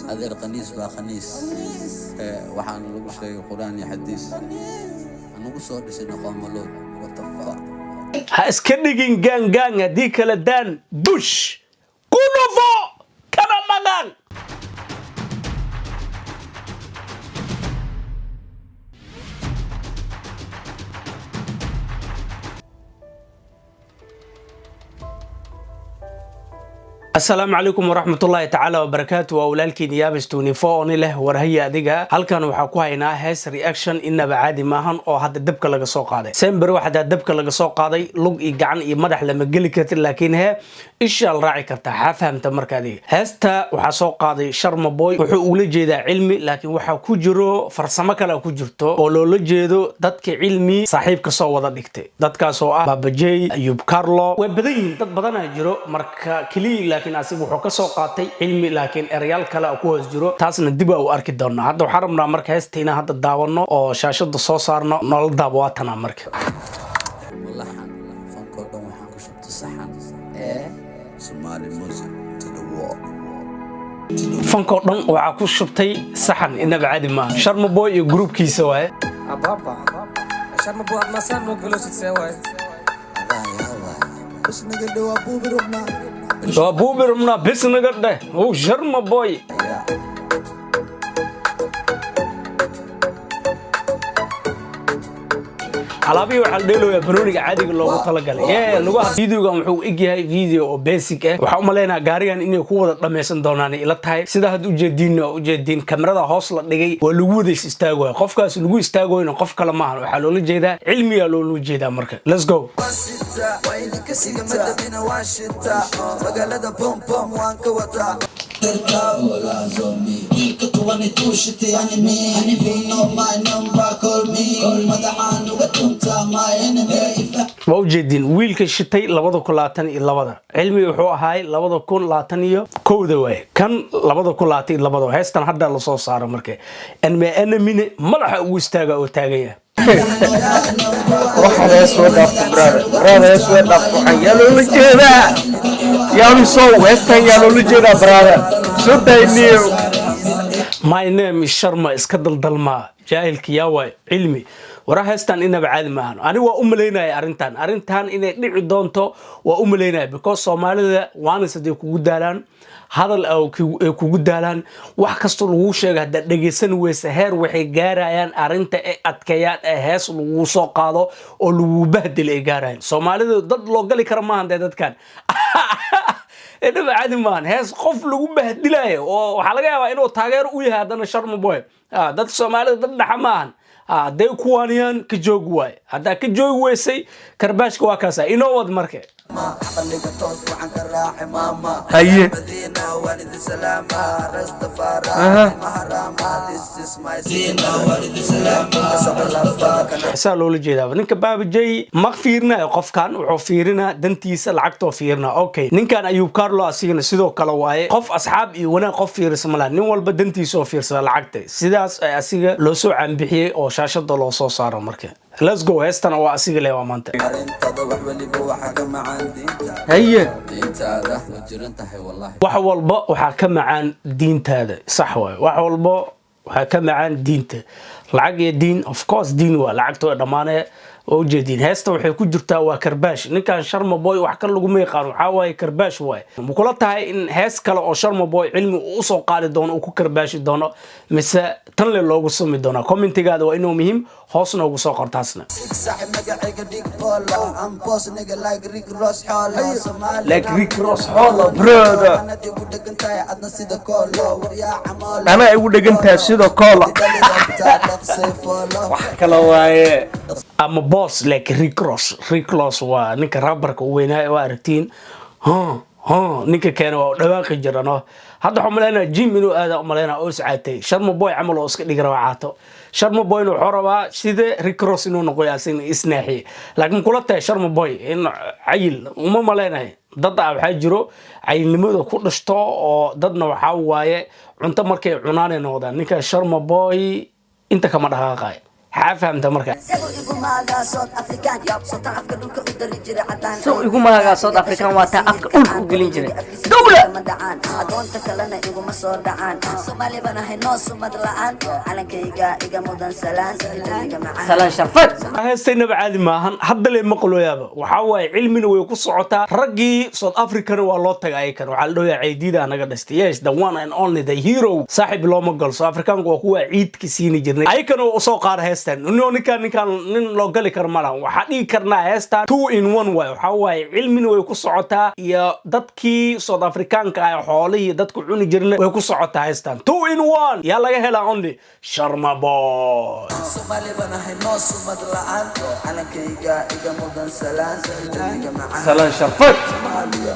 Adeer, qaniis waa khaniis. Waxaana lagu sheegay Qur-aan iyo xadiis. Anugu soo dhisay qoomalood. What the fuck? Ha iska dhigin gang gang, haddii kale daan bush ku dhufo kana dhaqaaq. Asalaamu calaykum waraxmatullaahi tacaala wabarakaatu. Waa walaalkiin Yaabis 24 oni leh warhaya adiga. Halkan waxaa ku haynaa hees reaction inaba caadi maahan oo hadda dabka laga soo qaaday. Sember waxadaa dabka laga soo qaaday, lug iyo gacan iyo madax lama geli kartid, laakiin hee ishaa la raaci kartaa. Xaa fahamta marka adiga? Heesta waxaa soo qaaday Sharma Boy. Wuxuu ula jeedaa Cilmi, laakiin waxaa ku jiro farsamo kale ku jirto oo loola jeedo dadka Cilmi saaxiibka soo wada dhigtay, dadkaas oo ah Baabajey, Ayub Carlo. Way badan yihiin, dad badanaa jiro. Marka keliya laakiin asiga wuxuu ka soo qaatay Cilmi, laakiin erayaal kale ku hoos jiro, taasna dib aa u arki doonaa. Hadda waxaan rabnaa marka heesta inaan hadda daawano oo shaashada soo saarno. Noola daabo, waa tanaa marka. Mulaxan fankoo dhan waxaan ku shubtay saxan ee Somali music to the world. Fankoo dhan waxaa ku shubtay saxan, inaba caadi maaha. Sharma Boy iyo groupkiisa waaye. Ababa. Sharma Boy, aad masaan noo galoosid, see waay? Adaa yaabay. Bas naga dhawaa, buubi rabnaa. Waa buubi rabnaa, bis naga dheh ow Sharma Boy. Yeah. Alaabihii waxaa la dheelooyaa banooniga caadiga loogu talagalay. Yee lugaha. Videogan wuxuu u egyahay video oo basic ah. Waxaa u maleynayaa gaarigan inay ku wada dhammaysan doonaan ila tahay. Sida hadda ujeediin waa ujeediin, kamerada hoos la dhigay, waa lagu wada is istaagaya. Qofkaas lagu istaagayona qof kale maahan, waxaa loola jeedaa Cilmigaa loola jeedaa. Marka let's go. Madabina waan shitaa, magaalada bom bom waan ka wataa. Wiilka 22 shitay anime anime, know my number, call me, madaxaan uga tuntaa my enemy if Waa ujeediin, wiilka shitay 2022-da. Cilmi wuxuu ahaay 2021-da waaye, kan 2022-da. Heestan hadda lasoo saaro marka enemy enemine madaxa ugu istaaga oo taagan yahay. Waxaan hees soo dhaafto, brother, brother, hees soo dhaafto. Waxaan yaa loola jeedaa? Yaabisow, heestan yaa loola jeedaa, brother? Soo daayniyo. My name is Sharma, iska daldalmaa jaahilka yaa waay Cilmi. Wara, heestan inaba caadi maahan. Ani waa u malaynaya arrintan inay dhici doonto, waa u malaynaya, because Soomaalida waanis hadday kugu daalaan, hadal ay kugu daalaan, wax kastoo laguu sheega haddaad dhegaysan weysa, heer waxay gaarayaan arrinta ay adkeeyaan ee hees laguu soo qaado oo laguu bahdil ay gaarayaan. Soomaalida dad loo gali kara maahan dee. Dadkan inaba caadi maahan. Hees qof lagu bahdilayo oo waxaa laga yaabaa inuu taageero u yahay haddana Sharma Boy. Dadka Soomaalida dad dhaxa maahan. Hadday kuwaaniyaan ka joogi waaye, haddaa ka joogi weysay, karbaashka waa kaasa inoo wad marka. Caqliga toos waxaan ka raaci maama. Haye. Madiina waan idin salaama, Rastafari. Maharama, this is my Zina, waan idin salaama. Saa loola jeedaa ninka Baabajey ma fiirinayo qofkan, wuxuu fiirinaa dantiisa, lacagtoo fiirinaa. Okay, ninkan Ayub Carlo asigana sidoo kale waaye. Qof asxaab iyo wanaag qof fiirisa malaha, nin walba dantiisa oo fiirsada, lacagta. Sidaas ay asiga loo soo caanbixiyey oo shaashada loo soo saaro. Marka let's go, heestana waa asiga leh, waa maanta. Arrintada wax waliba waxaa ka macaan diinta. Haye. Diintaada waa jiran tahay wallahi. Wax walba waxaa ka macaan diintaada, sax waaye. Wax walba waxaa ka macaan diinta. Lacag iyo diin, of course diin waa, lacagta way dhammaanaya. Waa ujeediin, heesta waxay ku jirtaa waa karbaash. Ninkan Sharma Boy wax kale laguma yaqaan, waxaa waaye karbaash waaye. Ma kula tahay in hees kale oo Sharma Boy Cilmi uu usoo qaadi doono, uu ku karbaashi doono, mise tan le loogu sumi doonaa? Commentigaada waa inuu muhiim, hoos noogu soo qortaasna. Saaxib, magacayga dhig polo. I'm boss nigga like Rick Ross xoolo Somali. Like Rick Ross xoolo, brother. Anad igu dhegan tahay adna sida koolo, waryaa camoolo. Anaa igu dhegan tahay sida koolo. Wax kale waaye. Ama boss like Rick Ross. Rick Ross waa ninka rapperka u weynaa, waa aragtiin. Ninka keena waa dhawaaqi jira no. Hadda waxaan umaleynaya gym inuu aada umaleynaya oo iscaatay. Sharma Boy camal oo iska dhigi rabaa caato. Sharma Boyna wuxuu rabaa sida Rick Ross inuu noqoyo, asagna isnaaxiye. Laakiin kula tahay Sharma Boy in cayil uma maleynayo. Dad ah waxaa jiro cayilnimada ku dhashto oo dadna waxaa waaye cunto markay cunaanay noqdaan. Ninka Sharma Boy inta kama dhaqaaqayo. Xaa fahamta marka? Soo igu maagaa South African, waa taa afka dhulka u gelin jiray dowla. Adoonta kalena iguma soo dhacaan. Soomaali baan ahay, noo sumad la'aan. Calankayga iga mudan salaan, jawiga macaan. Salaan sharfad. Heestaynaba caadi maahan. Hadda lee maqlooyaaba. Waxaa waaye, cilmina way ku socotaa, raggii South Africana waa loo tagay. Ayakan waxaa la dhahoyaa ceydiida naga dhastay. Yes, the one and only, the hero. Saaxiib looma galo. South Africaanku waa kuwa ciidka siini jirnay. Ayakana waa usoo qaada heestan. No, ninkaan nin loo gali karo ma lahan. Waxaa dhigi karnaa heestan two in one waay. Waxaa waaye, cilmina way ku socotaa iyo dadkii South Africaanka ah, xoolihii dadku cuni jirnay way ku socotaa heestan. Two in one yaa laga helaa? Only Sharma Boy. Soomaali baan ahay, noo sumad la'aan. Calankayga iga mudan salaan, jawiga macaan. Salaan sharfad.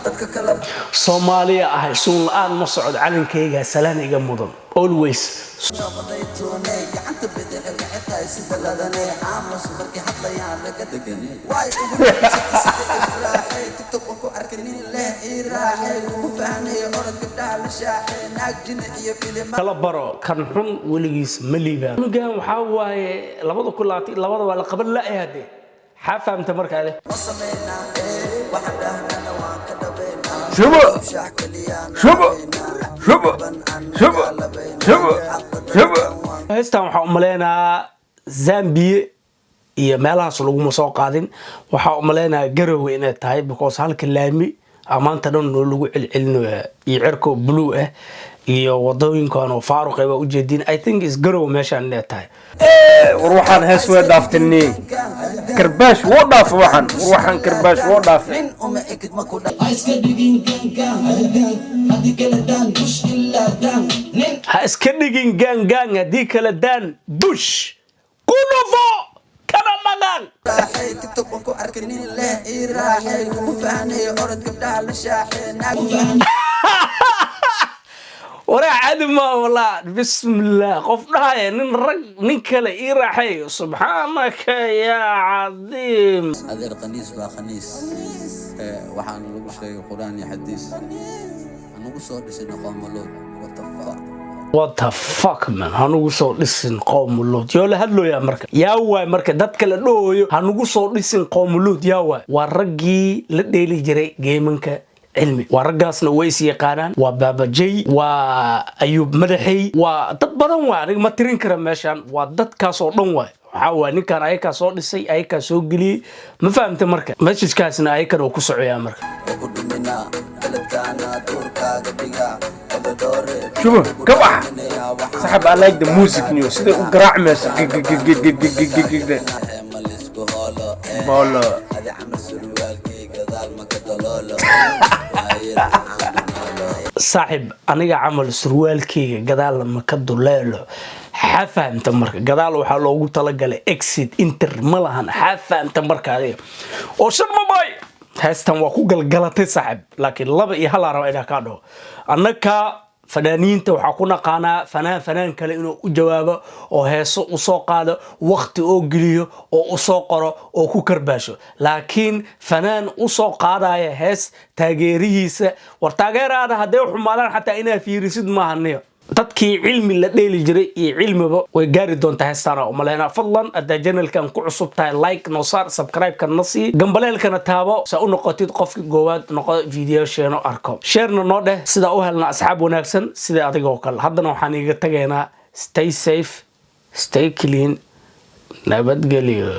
Dadka kale. Soomaaliya ahay, suun la'aan ma socdo. Calankayga salaan iga mudan always. Noqday tuunay gacanta bidix, waxay tahay sida ladanay. Aamus markay hadlayaan raga degan waay ugu sida ifraaxay. TikTok waan ku arkay nin leh ii raaxay, ugu fahnay orod gabdhaha la shaaxay, naag jini iyo filima. Kala baro, kan xun weligiis ma liibaan. Cunugan waxaa waaye 2022 waa la qaban la'ay. Hadde xaa fahamta markaa leh? Ma samaynaa waxaan dhahnana, waan ka dhabaynaa. Shubo. Shax keliyaan. Shubo. Shubo. Shubo. Shubo. Shubo. Heestan waxaa umaleynayaa Zambiya iyo meelahaas laguma soo qaadin. Waxaa umaleynayaa Garowe inay tahay, because halka laami amaanta dhan oo lagu celcelinaya iyo cirko blue ah iyo wadooyinkan oo faaruq ah baa ujeedin. I think is Garowe meeshaan inay tahay. War waxaan hees way dhaaftay, karbaash woo dhaafay waxaan. War waxaan karbaash woo dhaafay. Nin uma ekid ma ku ha iska dhigin gang gang, haddii kale daan bush ilaa daan nin. Ha iska dhigin gang gang, haddii kale daan bush ku dhufo kana dhaqaaq. Raaxay TikTok waan ku arkay nin leh ii raaxay, ugu fahnay orod gabdhaha la shaaxay, naag. Waraa caadi maa walaa. Bismillah, qof dhahaya nin rag nin kale ii raaxay, subxaanaka yaa cadiim. Adeer, khaniis waa khaniis. Waxaana lagu sheegay Qur-aan iyo xadiis. Anugu soo dhisina qoomalood. What the fuck? What the fuck, man? Hanugu soo dhisin qoomuluud. Yoo la hadlooyaa marka? Yaa waay marka dadka la dhahooyo hanugu soo dhisin qoomuluud? Yaa waay? Waa raggii la dheeli jiray geemanka Cilmi. Waa raggaasna way is yaqaanaan. Waa Baabajey, waa Ayuub Madaxey, waa dad badan waay. Aniga ma tirin kara meeshan. Waa dadkaas oo dhan waay. Waxaa waay, ninkan ayakaa soo dhisay, ayakaa soo geliyey. Ma fahamta marka? Messagekaasna ayakan oo ku socoyaa marka. Oo ku dhuminaa beledkaana duurkaaga dhiga odadoore. Shubo, ka bax. Saaxib, I like the music niyo siday u garaacmayso. Gigigigigigigigig. Ma lisku hoolo. Boolo. Adi camal surwaalkii gadaal ma ka daloolo waayad caano. Saaxib, aniga camal surwaalkeyga gadaal ma ka duleelo. Xaa fahamta marka? Gadaal waxaa loogu talagalay exit, enter ma lahan. Xaa fahamta marka adiga oo Sharma Boy? Heestan waa ku galgalatay, saaxib, laakiin laba iyo hal raba inaa kaa dhaho. Annaka fanaaniinta waxaa ku naqaanaa fanaan fanaan kale inuu u jawaabo oo heeso usoo qaado, waqti oo geliyo oo usoo qoro oo ku karbaasho. Laakiin fanaan usoo qaadaya hees taageerihiisa, war taageeraada hadday xumaadaan xataa inaa fiirisid maahaniyo. Dadkii Cilmi la dheeli jiray iyo Cilmiba way gaari doontaa heestaana umaleynaa. Fadlan, haddaa channelkan ku cusub tahay, like noo saar, subscribe-ka na sii, gambaleelkana taabo, saa u noqotid qofki goowaad noqo videosheeno arko. Sharena noo dheh, sidaa u helna asxaab wanaagsan sida adigoo kale. Haddana waxaan iiga tagaynaa, stay safe, stay clean, nabadgelyo.